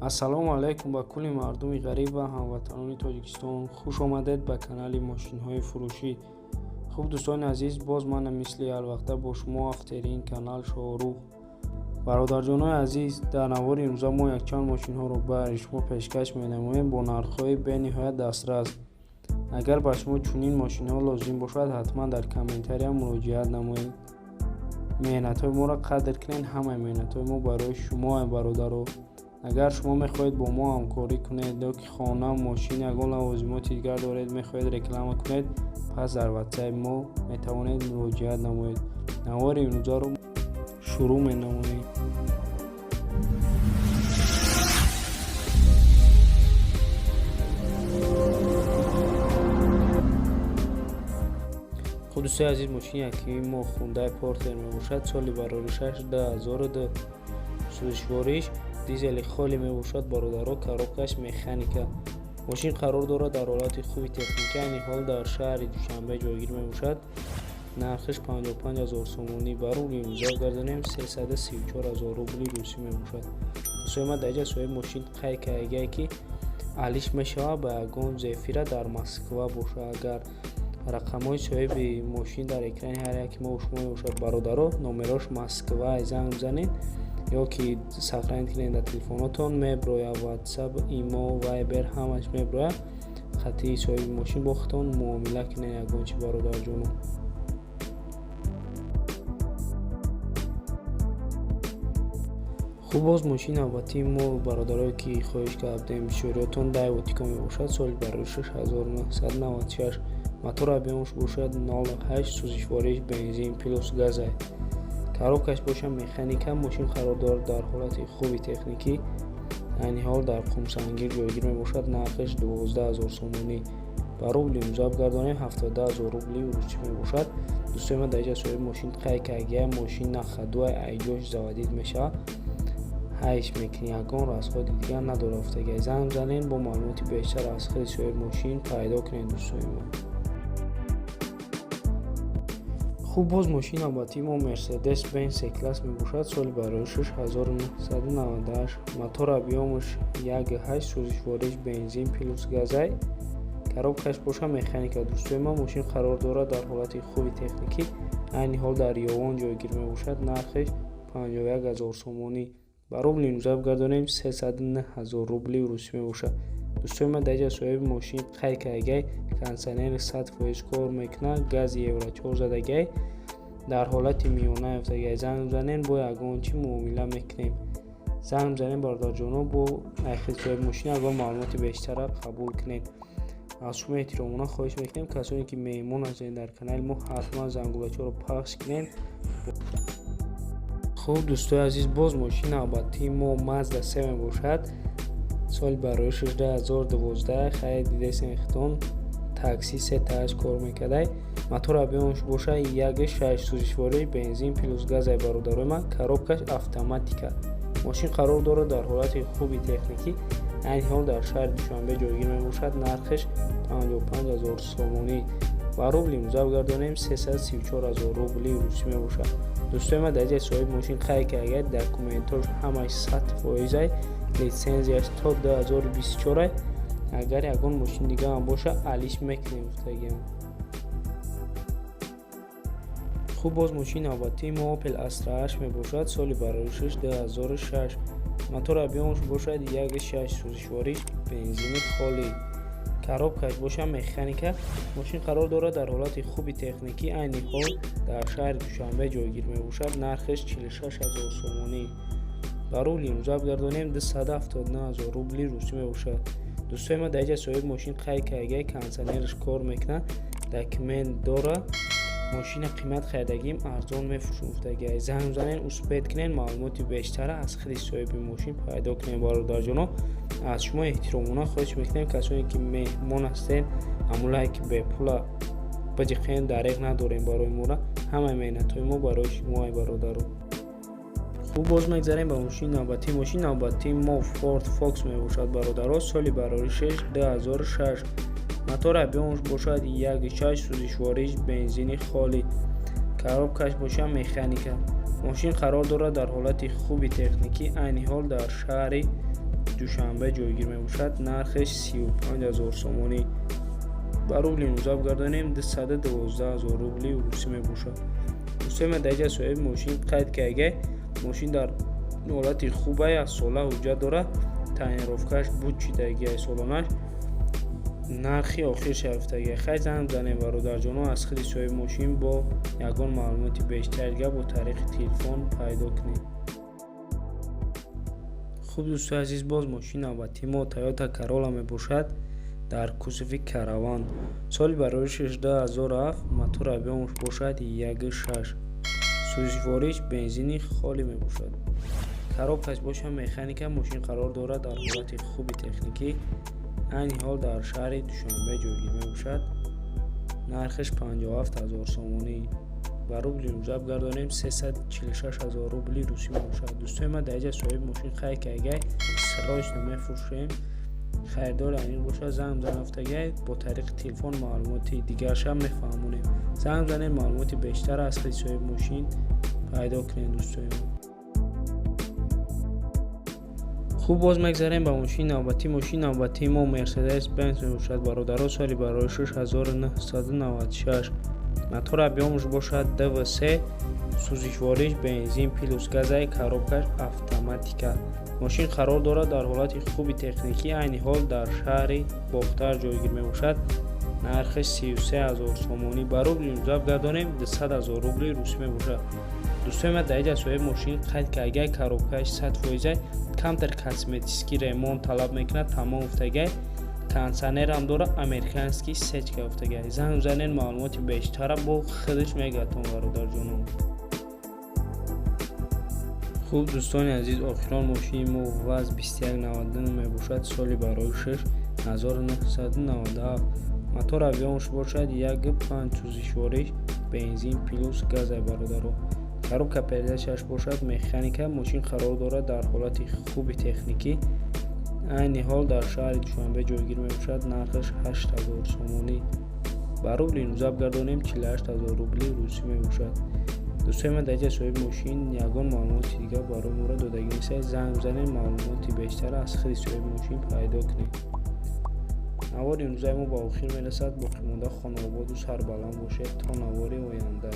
Ассалому алайкум ба кулли мардуми ғариб ва ҳамватанони Тоҷикистон. Хуш омадед ба канали мошинҳои фурӯшӣ. Хуб, дӯстони азиз, боз мана мисли ҳарвақта бо шумо авторин канал Шоҳрух. Бародарҷонои азиз, дар навори имрӯза мо якчанд мошинҳоро баҳри шумо пешкаш менамоем бо нархҳои бениҳоят дастрас. Агар ба шумо чунин мошинҳо лозим бошад, ҳатман дар комментария муроҷиат намоед. Меҳнатҳои моро қадр кунед, ҳамаи меҳнатҳои мо барои шумо, бародаро. Агар шумо мехоҳед бо мо ҳамкорӣ кунед ё ки хона, мошин, ягон лавозимоти дигар доред, мехоҳед реклама кунед, пас дар ватсапи мо метавонед муроҷиат намоед. Навори имрӯзаро шурӯъ менамоем. Хуб, дӯстои азиз, мошини якими мо Хундай Портер мебошад. Соли бароришаш 2002, сӯзишвориш дизели холӣ мебошад, бародаро, коробкаш механика. Мошин қарор дорад дар ҳолати хуби техникӣ, айни ҳол дар шаҳри Душанбе ҷойгир мебошад. Нархиш 55 0 сомонӣ, ба рубли имрӯза гардонем 334 0 рубли русӣ мебошад. Дӯстои ман, дар инҷа соҳиби мошин қайд кардагиае, ки алиш мешавад ба ягон Зефира дар Москва бошад. Агар рақамҳои соҳиби мошин дар экрани ҳар яке мо шумо мебошад, бародаро, номерош Москва, занг бизанед ё ки сохранить кунед дар телефонотон, меброяд WhatsApp, имо, Viber ҳамаш меброяд. Хати соҳиби мошин бо худтон муомила кунед ягон чи, бародарҷоно. Хуб, боз мошини навбатии мо, бародарое ки хоҳиш кардем бисёриётон, Дайво Тико мебошад. Соли бароришаш 1996, мотор объёмаш бошад 0,8, сӯзишвориш бензин плюс газай, коробкаш бошад механика. Мошин қарор дорад дар ҳолати хуби техникӣ, айни ҳол дар Қумсангир ҷойгир мебошад. Нархиш 12 0 сомонӣ, ба рубли имрӯза бигардонем 72 0 рубли русӣ мебошад. Дӯстои ман, дар инҷа соҳиби мошин қайд кардагиа, мошин на ходуай, айҷош заводить мешавад, ҳайш мекунӣ, ягон расходи дигар надорад гуфтагиа. Занг бизанед, бо маълумоти бештар аз худи соҳиби мошин пайдо кунед, дӯстои ман. Хуб, боз мошини навбатии мо Мерседес Бенз С-класс мебошад. Соли бароришаш 1998, мотор объёмаш 1,8, сӯзишвориш бензин плюс газай, коробкаш бошад механика. Дӯстои ман, мошин қарор дорад дар ҳолати хуби техникӣ, айни ҳол дар Ёвон ҷойгир мебошад. Нархиш 51 0 сомонӣ, ба рубли имрӯза бигардонем 309 0 рубли русӣ мебошад. Дӯстои ман, дар инҷа соҳиби мошин қайд кардагиай, кондитсионери 100% кор мекунад, гази евро 4 задагиай, дар ҳолати миёна ёфтагиай. Занг бизанед, бо ягон чӣ муомила мекунем. Занг бизанед, бародарҷоно, бо айхи соҳиби мошин ягон маълумоти бештара қабул кунед. Аз шумо эҳтиромона хоҳиш мекунем, касоне ки меҳмон ҳастед дар канали мо, ҳатман зангулачаро пахш кунед. Хуб, дӯстои азиз, боз мошини навбатии мо Mazda 3 мебошад. Соли бароришаш 2012, хайр, дидесен хитон, такси се тааш кор мекардай. Мотор объёмаш бошад 1,6, сӯзишвории бензин плюс газай, бародарои ман, коробкаш автоматика. Мошин қарор дорад дар ҳолати хуби техникӣ, айни ҳол дар шаҳри Душанбе ҷойгир мебошад. Нархиш 55 0 сомонӣ, ба рубли имрӯза бигардонем 334 0 рубли русӣ мебошад. Дӯстои ман, дар инҷа соҳиби мошин қайд кардагиай, документош ҳамаш 100%, литсензияш то 2024. Агар ягон мошин дигаам бошад, алиш мекунем гуфтагиам. Хуб, боз мошини навбатии мо Opel Astra H мебошад. Соли бароришаш 2006, мотор объёмаш бошад 1,6, сӯзишвориш бензини холӣ, коробкаш бошад механика. Мошин қарор дорад дар ҳолати хуби техникӣ, айни ҳол дар шаҳри Душанбе ҷойгир мебошад. Нархиш 46 0 сомонӣ, ба рубли имрӯза бигардонем 279 0 рубли русӣ мебошад. Дӯстои ман, дар инҷа соҳиби мошин қайд кардагиай, кондитсионераш кор мекунад, документ дорад, мошина қимат харидагиим, арзон мефурӯшем гуфтагиай. Занг бизанед, успеть кунед, маълумоти бештара аз худи соҳиби мошин пайдо кунед. Бародарҷоно, аз шумо эҳтиромона хоҳиш мекунем, касоне ки меҳмон ҳастед, ҳамулае ки бепула биҷиқем, дареғ надорем барои мора, ҳамаи меҳнатҳои мо барои шумо, ай бародаро. Хуб, боз мегзарем ба мошини навбатӣ. Мошини навбатии мо Ford Focus мебошад, бародаро. Соли бароришаш 2006, мотор объёмаш бошад 1,6, сӯзишвориш бензини холӣ, коробкаш бошад механика. Мошин қарор дорад дар ҳолати хуби техникӣ, айни ҳол дар шаҳри Душанбе ҷойгир мебошад. Нархеш 35 000 сомонӣ. Ба рубли имрӯза бигардонем, 212 000 рубли русӣ мебошад. Дӯстои ман, дар инҷа соҳиби мошин қайд кардагай, мошин дар ҳолати хубай, аз сола ҳуҷҷат дорад, тонировкаш буд чидагиай солонаш, нархи охир шарафтагиай. Хай, занг бизанем, бародарҷоно, аз худи соҳиби мошин бо ягон маълумоти бештар дига бо тариқи телефон пайдо кунед. Хуб, дӯстои азиз, боз мошини навбатии мо Toyota Corolla мебошад дар кузови Караван. Соли бароришаш 2007, мотор объёмаш бошад 1.6, сӯзишвориш бензини холӣ мебошад. Коробкаш бошад механика. Мошин қарор дорад дар ҳолати хуби техникӣ, айни ҳол дар шаҳри Душанбе ҷойгир мебошад. Нархаш 57 000 сомонӣ. Ба рубли имрӯза бигардонем, 346 000 рубли русӣ мебошад. Дӯстои ман, дар инҷа соҳиби мошин қайд кардагай, срочно мефурӯшем, харидори аниқ бошад, занг бизан гуфтагай, бо тариқи телефон маълумоти дигаршам мефаҳмонем. Занг бизанед, маълумоти бештар аз худи соҳиби мошин пайдо кунед, дӯстои ман. Хуб, боз мегзарем ба мошини навбатӣ. Мошини навбатии мо Mercedes Benz мебошад, бародаро, соли бароришаш 1996, мотор объёмаш бошад ДВС, сӯзишвориш бензин плюс газай, коробкаш автоматика. Мошин қарор дорад дар ҳолати хуби техникӣ, айни ҳол дар шаҳри Бохтар ҷойгир мебошад. Нархаш 33 000 сомонӣ. Ба рубли имрӯза бигардонем, 200 000 рубли русӣ мебошад. Дӯстои ман, дар инҷа соҳиби мошин қайд кардагай, коробкааш 100%, камтар косметический ремонт талаб мекунад, тамом гуфтагай, кондитсионерам дорад, американский сечка гуфтагай. Занг бизанед, маълумоти бештара бо худаш мегӯядтон, бародарҷонон. Хуб, дӯстони азиз, охирон мошини мо ВАЗ 2192 мебошад, соли бароришаш 1997, мотор объёмаш бошад 1.5, сӯзишвориш бензин плюс газай, бародаро. Коробка передачаш бошад механика. Мошин қарор дорад дар ҳолати хуби техникӣ, айни ҳол дар шаҳри Душанбе ҷойгир мебошад. Нархаш 8000 сомонӣ. Ба рубли имрӯза бигардонем, 48 000 рубли русӣ мебошад. Дӯстои ман, дар инҷа соҳиби мошин ягон маълумоти дигар барои моро додагӣ нест. Занг бизанед, маълумоти бештар аз худи соҳиби мошин пайдо кунед. Навори имрӯзаи мо ба охир мерасад. Боқимонда хонаободу сарбаланд бошед то навори оянда.